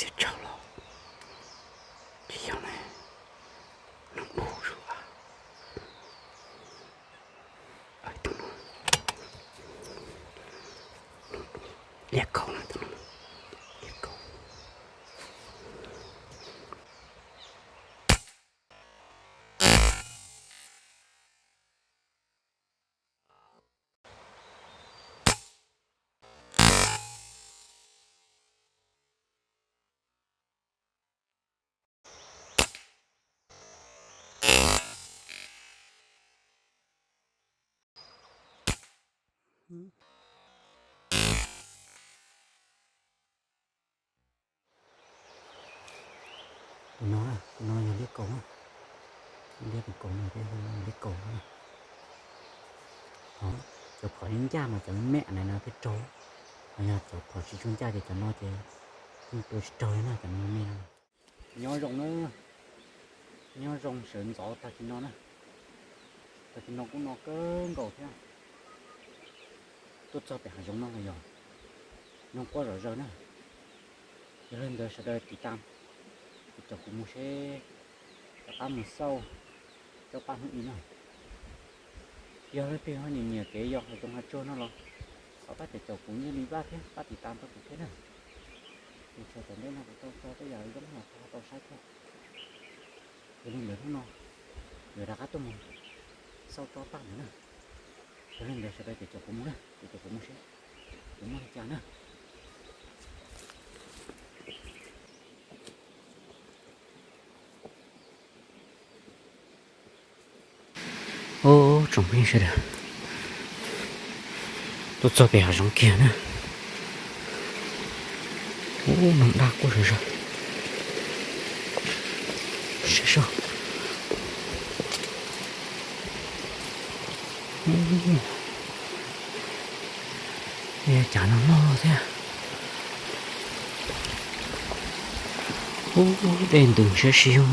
Txiav tsho los tsis yog ne, nws mus zuj a. Tus no, liab kaus na, tus no liab kaus. Tus no, tus no yog liab kaus na. Liab kaus no, liab kaus na. Cov phom ncaj mas cov me me ntawd no thiaj raug, ho yog cov phom tsis tshua ncaj ces cov no ces yeej tua tsis raug li na, cov no me me no. Nyob zoo na, nyob zoo sawv ntxov tag kis no na. Tag kis no kuj no kawg nkaus thiab. Tuaj txog pem hav zoov no los yog nyoog quaj zom zaws na. Yog li ntawd sawv daws tiv tam, tiv tam kuv mus seb rov qab mus xauj rau paj hnub i na. Yog leej twg ho nyiam nyiam kev yos hav zoov hav tsuag no los thov pab caum kuv nyiaj li vaj thiab pab tiv tam rau kuv thiab na. Mus txog tom ntej no kuv tau txog tej yam zoo los kuv ho tau saib thiab. Yog li ntawd hnub no yuav rov qab tuaj mus xauj tsob paj ntawd na. Yog li ntawd sawv daws caum kuv mus na, caum kuv mus seb kuv muaj li cas na. Ub, tsoom phooj ywg sawv daws, tuaj txog pem hav zoov kiag na. Ub, noog daj quaj zom zaws. Seb seb. Cas no loj thiab. Ub, dej ntws ntshiab si yoog.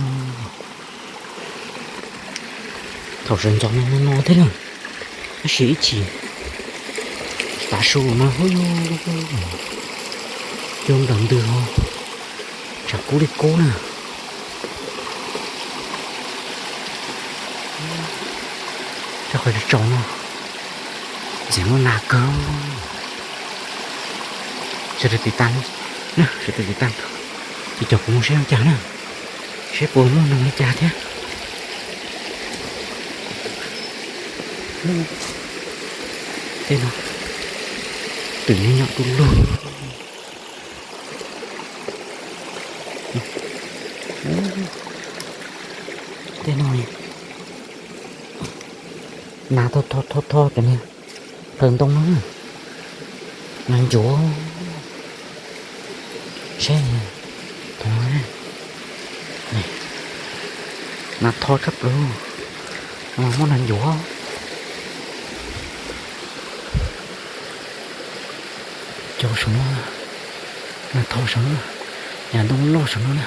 Thaum sawv ntxov no no no thiab na, tab sis ib chim tav su no ub, cua nplaum ntws ho tshav kub li kub na. Rau qhov tsaus no ntxim muaj nas kawg. Sawv daws tiv tam, sawv daws tiv tam, ces caum kuv mus seb ua cas na, seb puas muaj noog li cas thiab. Tej no twm nyom du lug. Tej no nas tho tho tho cov niag plhaws ntoo no, nas ncuav. Seb, nas tho tshaj plaws, muab nas ncuav. Cov saum no, nas tho saum no, yam ntoo loj saum no na.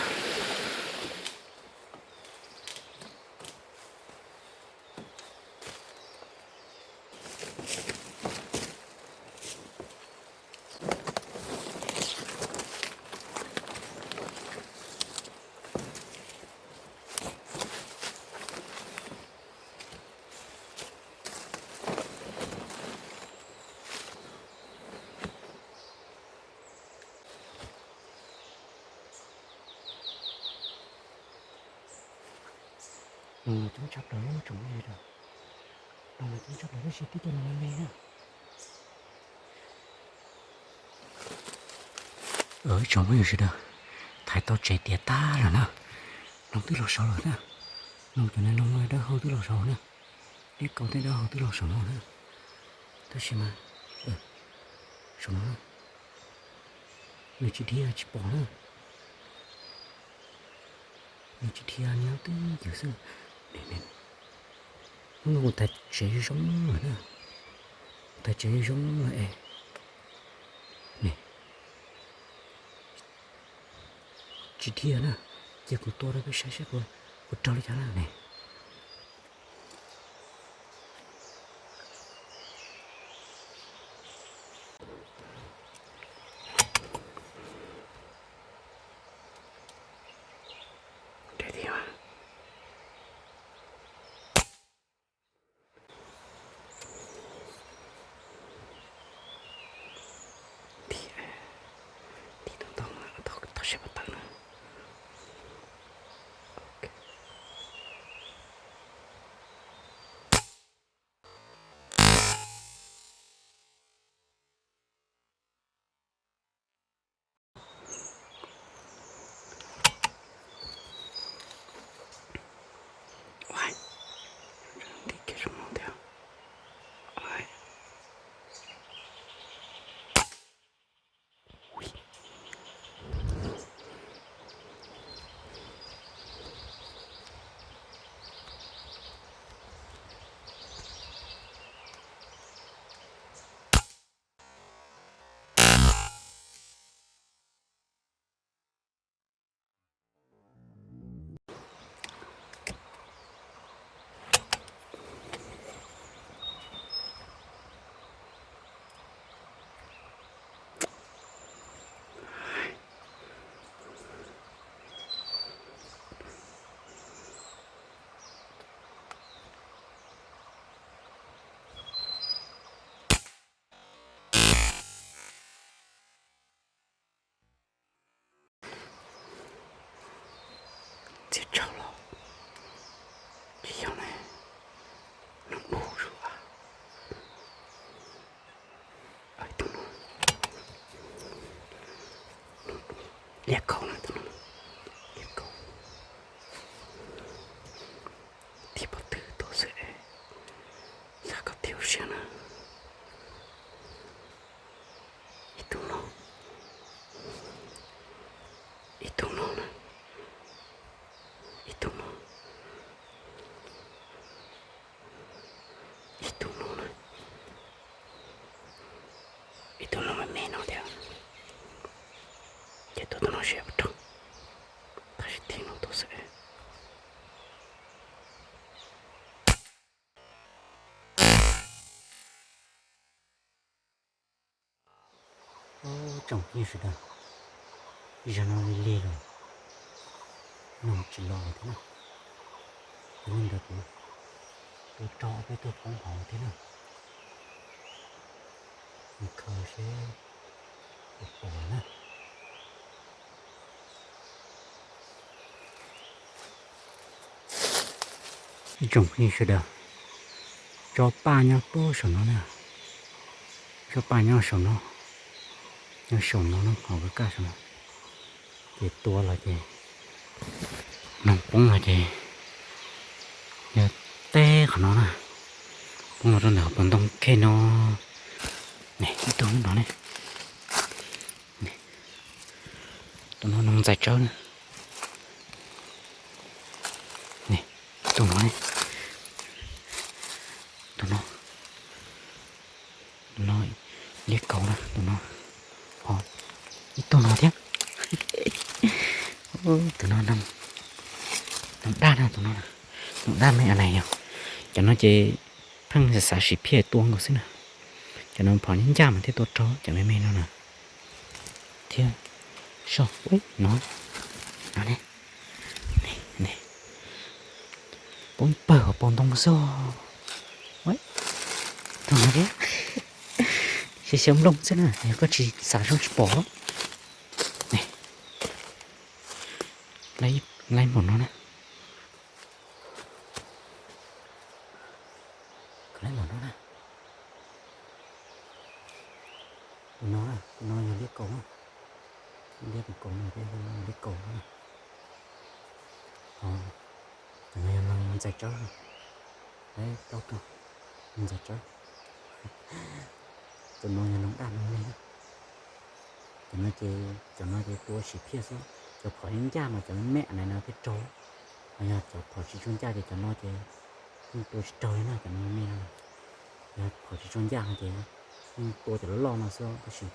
Noog mas coob tshaj plaws tsoom phooj ywg, noog mas coob tshaj plaws tab sis tib co noog me me na. Tsoom phooj ywg sawv daws, thaiv tau tsev tiav tag lawm na, noog twb los saud lawm na. Noog cov niag noog dawb hau twb los saud na, liab kaus tej dawb hau twb los saum no na. Tab sis mas saum no nws tsis dhia tsis pom na, nws tsis dhia nyob twb ywm xwb. Hnub no kuv thaiv tsev zoo zoo lawm na, kuv thaiv tsev zoo zoo lawm es, ne, tsis dhia na, cia kuv tua rau peb saib saib puas raug li cas na ne. Liab kaus na, tus no liab kaus. Tig pov twg tuaj xwb, xav kom tig ua siab na. Ib tug no, ib tug no na, ib tug no, ib tug no na, ib tug no me me no thiab. Ces tus no siab rau, tab sis tig no tuaj xwb. Tsoom phooj ywg sawv daws, zaum no lig lig lawm, noog tsis los thiab na. Yog li ntawd kuv tua rau peb tuaj poob hauv thiab na. Mus khaws seb puas pom na. Ib tsoom phooj ywg sawv daws, tsob paj nyob puag saum no na. Tsob paj nyob saum no, nyob saum no na, hauv kaj saum no. Ces tua los ces, noog poob los ces yog teb qhov no na, poob los rau ntawm qhov pob ntoo khej no. Ne, ib tug no ne. Tus no noog ntxais tsawb na. Ne, tus no ne. Tus no, tus no liab kaus na, tus no. Ib tug no thiab. Tus no noog daj na, tus no noog daj me a na yog. Cov no ces pheej xav xav sim phiaj tua nkaus xwb na. Cov no phom ncaj mas thiaj tua raug cov me me no na. Thiab so no, no ne, poob pawg hauv paus ntoo xwb. Tus no thiab, xyaw xyaw nplooj xwb na, yog koj tsis xav zoo tsis pom. Laib npaum no na. Laib npaum no na. Tus no, tus no yog liab kaus na. Liab kaus kaus no, liab kaus na. Tus no yog noog ntxais tsawb. Plaub tug ntxais tsawb. Tus no yog noog daj me me. Cov no ces, cov no ces tua sim phiaj xwb. Cov phom ncaj mas cov me me na no thiaj raug. Yog cov phom tsis tshua ncaj ces cov no ces yeej tua tsis raug li na, cov no me me no. Yog phom tsis tshua ncaj no ces yeej tua cov loj loj no xwb tab sis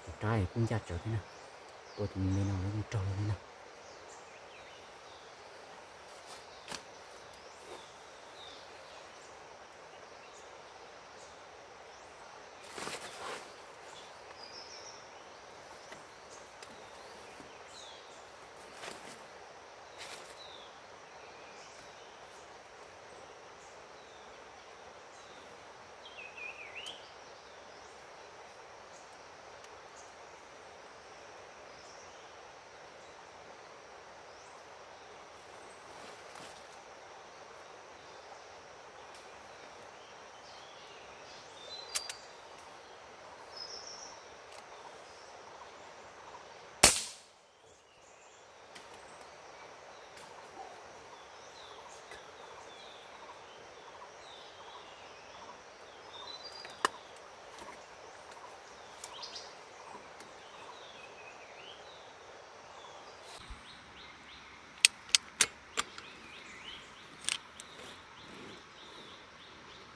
cov rab kuj ncaj tsawv thiab na. Tua cov me me no yeej raug li thiab na.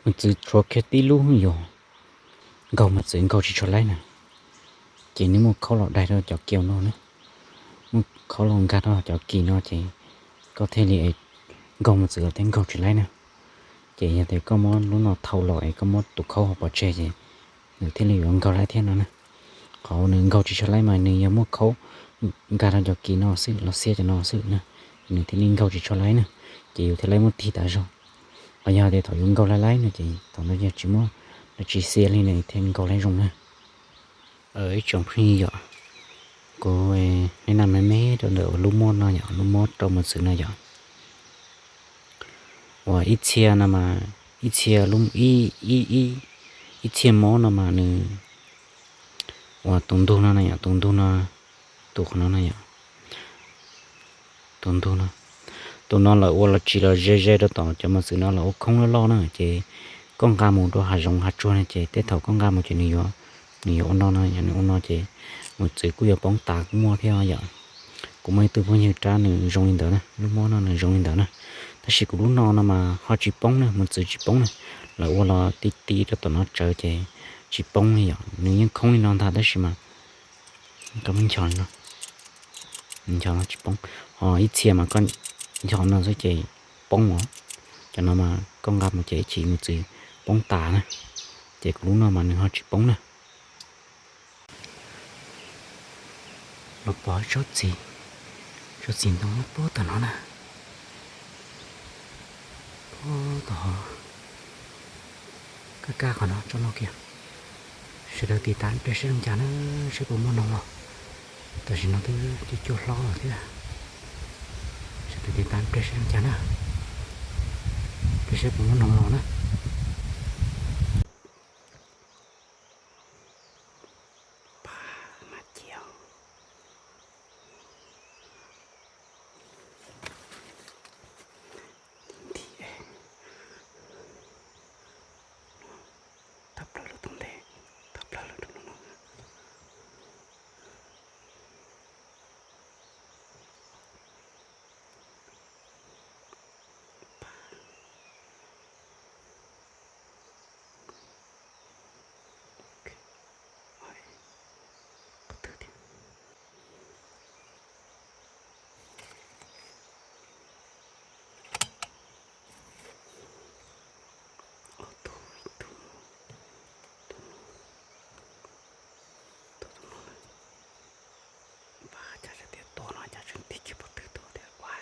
Mos txwv tshuav kiag tib lub yog nkaug mos txwv nkaug tsis tshua laib na, ces nws muaj khaub los daig rau cov kiaus no na, muaj khaub los nkag rau cov kis no ces koj thiaj li nkaug mos txwv los thiaj nkaug tsis laib na. Ces yog tias koj muab lub no thau los es koj muab tus khaub hauv pov tseg ces nws thiaj li yuav nkaug laib thiab no na. Qhov nws nkaug tsis tshua laib mas nws yog muaj khaub nkag rau cov kis no xwb los xiab cov no xwb na, nws thiaj li nkaug tsis tshua laib na, ces yus thiaj li muab tig tas zog. Qhov yog tias thaum yus nkaug laib laib no ces thaum ntawd yog tsis muab, nws tsis xiab li nws thiaj nkaug laib zoo na. Ib tsoom phooj ywg yom, kuv neb naj me me rau ntawm lub mob no yom, lub mob rau mos txwv no yom. Uas ib txhia no mas, ib txhia lub, ib txhia mob no mas nws, uas tus ntug no na yom, tus ntug no Tus qhov no na yom, tus ntug no, tus no lawv ua los tsis los ze ze rau tom cov mos txwv no los ua khoob loj loj na ces koj nqa mus rau hav zoov hav tsuag no ces tej thaum koj nqa mus ces nws yuav, nws yuav ua no no, yog nws ua no ces mos txwv kuj yuav poob tas kuj muaj thiab yom. Kuv muaj ib tug phooj ywg rab nws zoo li ntawd na, lub mob no nws zoo li ntawd na, tab sis kuv lub no no mas ho tsis poob na, mos txwv tsis poob na, lawv ua los ti ti rau tom no tsawv ces tsis poob li yom, nws yeej khoob li no ntag tab sis mas koj muab nchos no, nchos no tsis poob, ho ib txhia mas koj nchos no xwb ces poob os. Cov no mas koj nqa mus ces ib chim mos txwv poob tas na, ces kuv lub no mas nws ho tsis poob na. Los pom tsob txiv, tsob txiv ntoo nyob puag tom no na, puag tom, kab kab qhov no tsob no kiag. Sawv daws tiv tas pliag seb zoo cas na, seb puas muaj noog los. Tam sim no twb cuaj cuaj hlob lawm thiab. Sawv daws tiv tas pliag seb zoo cas na, pliag seb puas muaj noog los na. Pab mas cia. Nti, thawj plaws lub tus ntej, thawj plaws lub rau no. Npaj cas tias tua no cas tseem tig kiag pob tw tuaj tias ua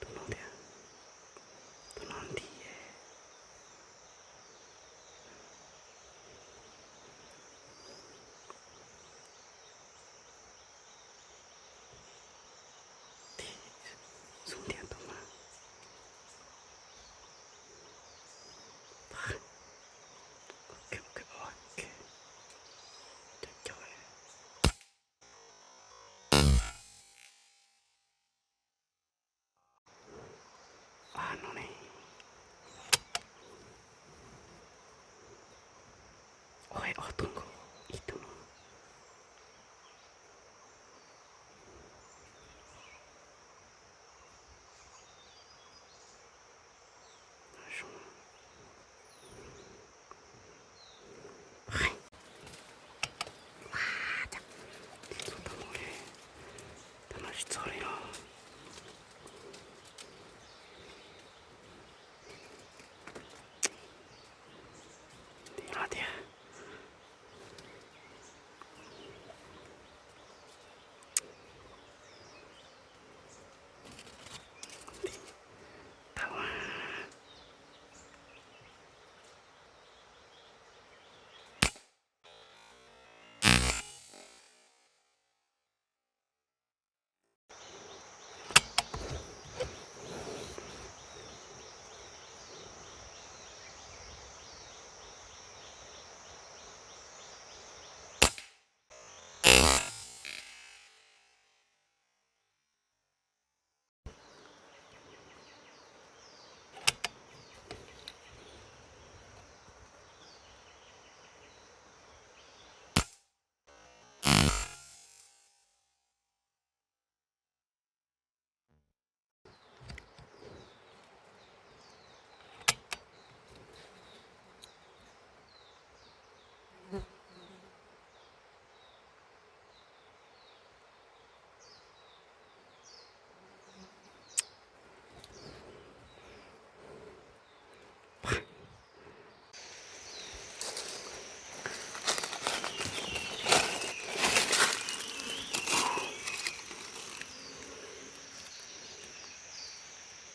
tus no tias, tus no nti. Xub ntiag tus mas.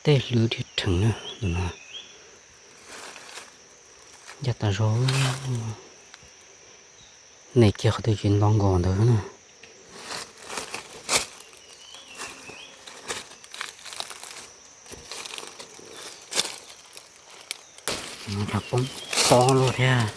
Tej hlwb dhia rheev na, tus no ncaj tas zog. Nim kiag qhov twg tsis nto nkos ntawd na. Poob pob luaj thiab.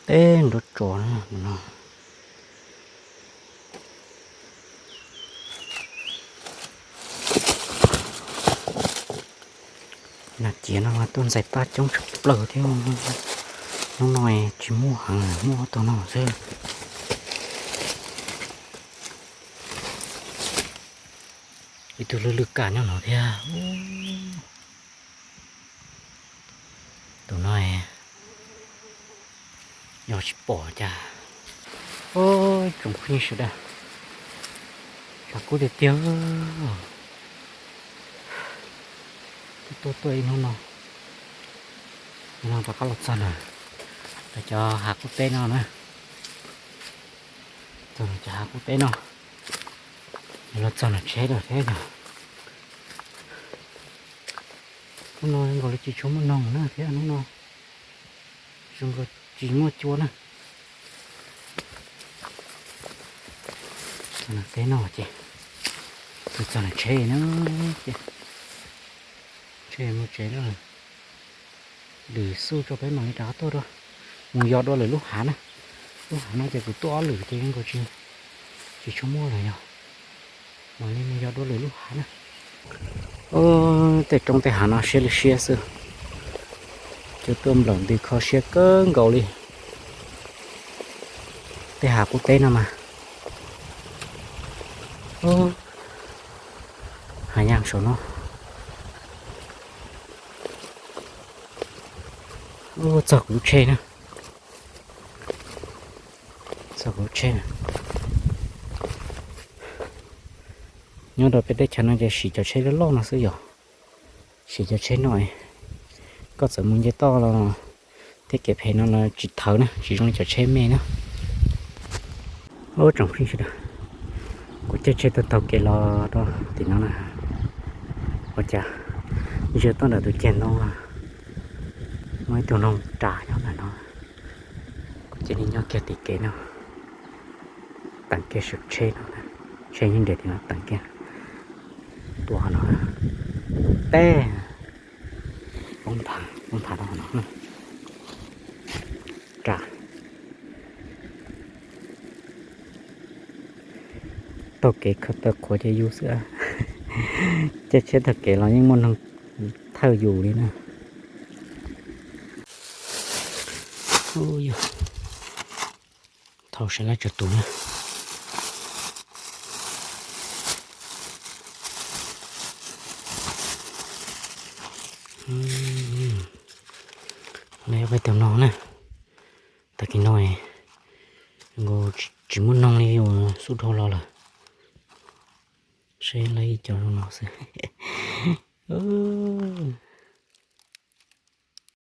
Teb nrov tsos no. Nas ciav no mas tuaj ntxais paj coob tshaj plaws thiab. Hnub no tsis muaj heev, muaj ob tug no xwb. Ib tug lwj lwj kam nyob no thiab. Tus no yog tsis pom cas. Tsoom phooj ywg sawv daws, tshav kub tiag tiag. Tuaj tuaj ib hnub no, ib hnub rov qab los txog na, rau cov hav qub teb no na. Txog cov hav qub teb no, los txog nram tsheb lawm thiab yog. Hnub no nkaus li tsis tshua muaj noog na thiab hnub no, zoo nkaus tsis muaj cua na. Txog nram teb no ces, txog nram tsheb na, ces tsheb mus tsev na. Lwm xuj tso peb mam li rov qab tuaj rau, mus yos dua lwm lub hav na. Lub hav no ces kuv tuaj ob lwm ces nkaus tsis, tsis tshua muaj lawm yog, mam li mus yos dua lwm lub hav na. Tej roob tej hav no siab li siab xwb, cua tuaj nplawm ntws kho siab kawg nkaus li. Tej hav qub teb no mas, hav yaj saum no. Txog kuv lub tsheb na, txog kuv lub tsheb na. Nyob rau peb teb chaws no ces siv cov tsheb loj loj no xwb yog, siv cov tsheb no, koj txawm mus nce toj los thiab kev phem no los tsis thawv na, tsis zoo li cov tsheb me na. Ub, tsoom phooj ywg sawv daws, kuv caij tsheb taug taug kev los rau tim no na, ua cas ntsia tuaj ntawm tus ceg ntoo los muaj ib tug noog ras nyob ntawm no. Kuv cia li nyob kiag tim kev no, teem kiag saum tsheb no, tsheb yeej nres tim no, teem kiag tua no, teb poob nthav, poob nthav rau hauv no, ras. Taug kev khaws taw qhuav ces yus xwb, caij tsheb taug kev los yeej muaj neeg thawj yus li na. Thauj saib lab tsaws tus na. Lawv peb tus no na, tag kis no nkaus tsis muaj noog li, yus xub dhau los lawm. Seb lawv ib co zoo no xwb.